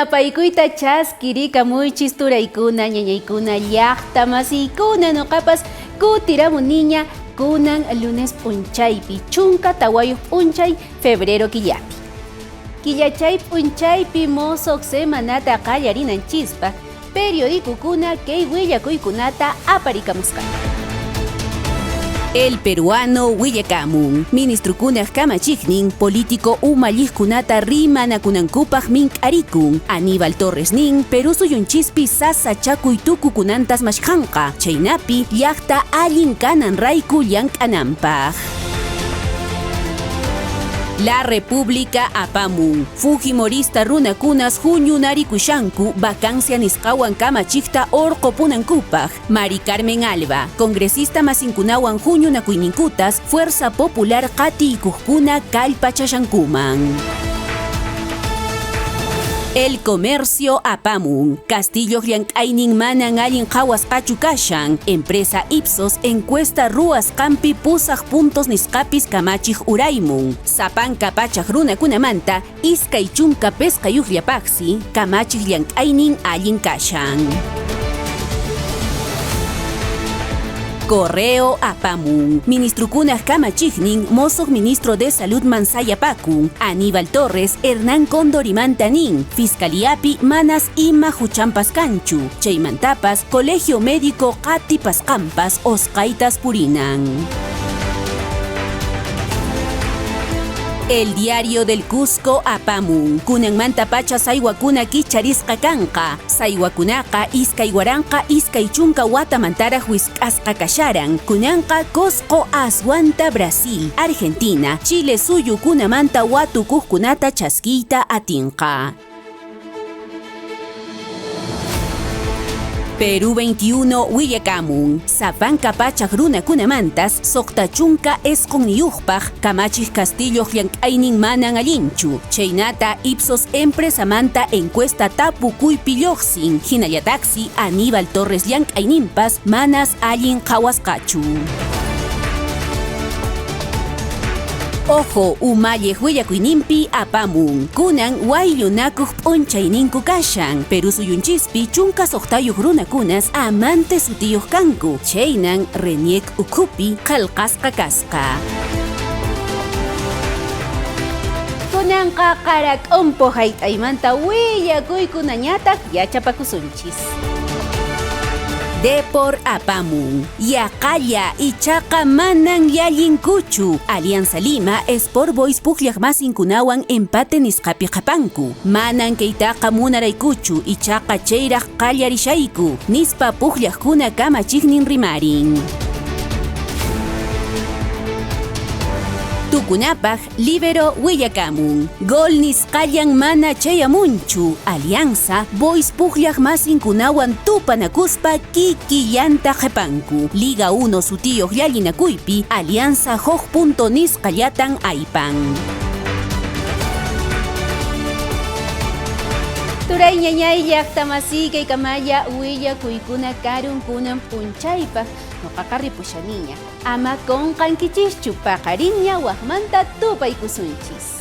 Napaykuyta chaskirikamuychis turaykuna, ñañaykuna, llaqta masiykuna, noqapas kutiramuniña kunan lunes p'unchaypi, 14 p'unchay febrero killapi. Killachay p'unchaypi mosoq semanata qallarinanchispaq periodicokuna kay willakuykunata aparikamusqanku. El Peruano willakamun, ministrokunaq kamachiqnin político umalliqkunata rimanakunankupaq mink'arikun. Aníbal Torres nin, Perú suyunchispi sasachakuy tukukunantas mashkhanqa, chaynapi llaqta allin kanan rayku llank'ananpaq. La República apamun, Fujimorista runakunas huñunarikushanku vacancia nisqawan kamachiqta orqopunankupaq. Mari Carmen Alba, congresista masinkunawan huñunakuyninkutas Fuerza Popular qatiykuqkuna kallpachashankuman. El Comercio apamun, Castillo llank'aynin manan allin qhawasqachu kashan, empresa Ipsos encuesta ruwasqanpi 8 puntos nisqapis kamachiq uraymun, sapanka pachaq runakunamanta 25 paqsi kamachiq llank'aynin allin kashan. Correo apamun, ministrokunaq kamachiqnin mosoq ministro de Salud mansayapakun, Aníbal Torres, Hernán Condorimanta nin, Fiscaliapi manas ima huchampas kanchu, chaymantapas Colegio Médico qatipasqanpas osqaytas purinan. El Diario del Cusco apamun, kunanmanta pacha saywakuna kicharisqa kanqa, saywakunaqa 2020 watamantaraq wisq'asqa kasharan, kunanqa Cusco aswanta Brasil, Argentina, Chile suyukunamanta watukuqkunata chaskiyta atinqa. Perú 21 willakamun, sapanka pachaq runakunamantas 69 niyuqpaq kamachiq Castillo llank'aynin manan allinchu, chaynata Ipsos empresamanta encuesta tapukuypi lluqsin, hinallataqsi Aníbal Torres llank'ayninpas manas allin qhawasqachu. Ojo, umalliq willakuyninpi apamun, kunan wayllunakuq p'unchayninku kashan, Perú suyunchispi 16 runakunas amante sutiyuq kanku, chaynan RENIEC ukhupi qillqasqa kasqa. Kunanqa qarak'umpu hayt'aymanta willakuykunañataq yachapakusunchis. Depor apamun, yaqalla ichaqa manan llallinkuchu. Alianza Lima Sport Boys pukllaq masinkunawan empate nisqapi qhapanku. Manan kaytaqa munaraykuchu ichaqa chayraq qallarishayku, nispa pukllaqkuna kamachiqnin rimarin. Tukunapaq Libero willakamun, gol nisqallan mana chayamunchu, Alianza Boys pukllaq masinkunawan tupanakuspa kikillanta qhipanku. Liga 1 sutiyuq llallinakuypi Alianza huk punto nisqallatan aypan. Turay ñañay llaqta masiy kaykamalla willakuykuna karun kunan p'unchaypaq noqaqa ripushaniña. Ama qunqankichischu paqarinña waqmanta tupaykusunchis.